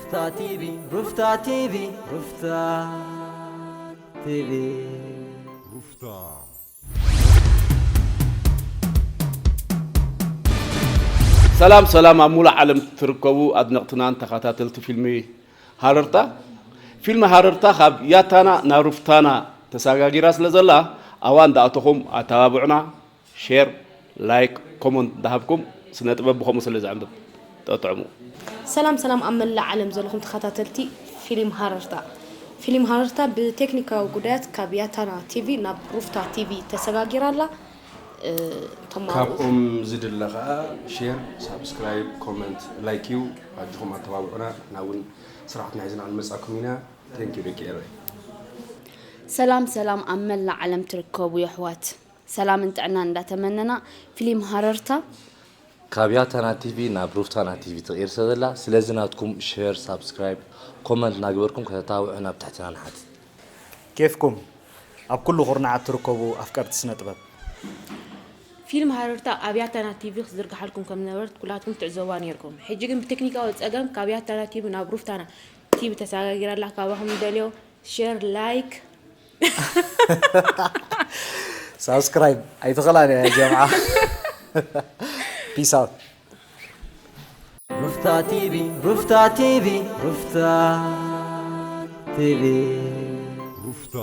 ሩፍታ ቲቪ፣ ሩፍታ ቲቪ፣ ሩፍታ ቲቪ። ሰላም ሰላም፣ ኣብ ሙሉእ ዓለም ትርከቡ ኣድነቕትናን ተኸታተልቲ ፊልሚ ሃረርታ። ፊልሚ ሃረርታ ካብ ያታና ናብ ሩፍታና ተሰጋጊራ ስለ ዘላ፣ ኣብኣ እንዳኣተኹም ኣተባብዑና። ሼር፣ ላይክ፣ ኮመንት እንዳሃብኩም ስነ ጥበብ ብኸምኡ ስለ ዝዕምብብ ጠጥዕሙ። ሰላም ሰላም፣ ኣብ መላእ ዓለም ዘለኹም ተኸታተልቲ ፊልም ሃረርታ። ፊልም ሃረርታ ብቴክኒካዊ ጉዳያት ካብ ያታና ቲቪ ናብ ሩፍታ ቲቪ ተሰጋጊራ ኣላ። እ፣ ተማሃሩ። ካብኦም ዝድለ ከዓ ሼር፣ ሳብስክራይብ፣ ኮመንት፣ ላይክ እዩ። ኣጆኹም ኣተባብዑና፣ ንሕና እውን ስራሕትና ሒዝና ክንመፃኩም ኢና። ቴንክ ዩ ደቂ ኤረይ። ሰላም ሰላም፣ ኣብ መላእ ዓለም ትርከቡ የሕዋት ሰላምን ጥዕናን እንዳተመነና፣ ፊልም ሃረርታ ካብ ያታና ቲቪ ናብ ሩፍታና ቲቪ ተቐይርሳ ዘላ። ስለዚ ናትኩም ሼር፣ ሳብስክራይብ፣ ኮመንት እናገበርኩም ከተታብዑ ናብ ትሕትና ንሓትት። ኬፍኩም ኣብ ኩሉ ኩርናዓት ትርከቡ ኣፍቀርቲ ስነ ጥበብ። ፊልም ሃረርታ ኣብ ያታና ቲቪ ክትዝርግሓልኩም ከም ዝነበረት ኩላትኩም ትዕዘቡዋ ነይርኩም። ሕጂ ግን ብቴክኒካዊ ጸገም ካብ ያታና ቲቪ ናብ ሩፍታና ቲቪ ተሰጋጊራ ኣላ። ካባኹም ንደልዮ ሼር፣ ላይክ፣ ሳብስክራይብ ኣይትኸላን እያ ጀምዓ። ፒስ ኣውት። ሩፍታ ቲቪ፣ ሩፍታ ቲቪ፣ ሩፍታ ቲቪ። ሩፍታ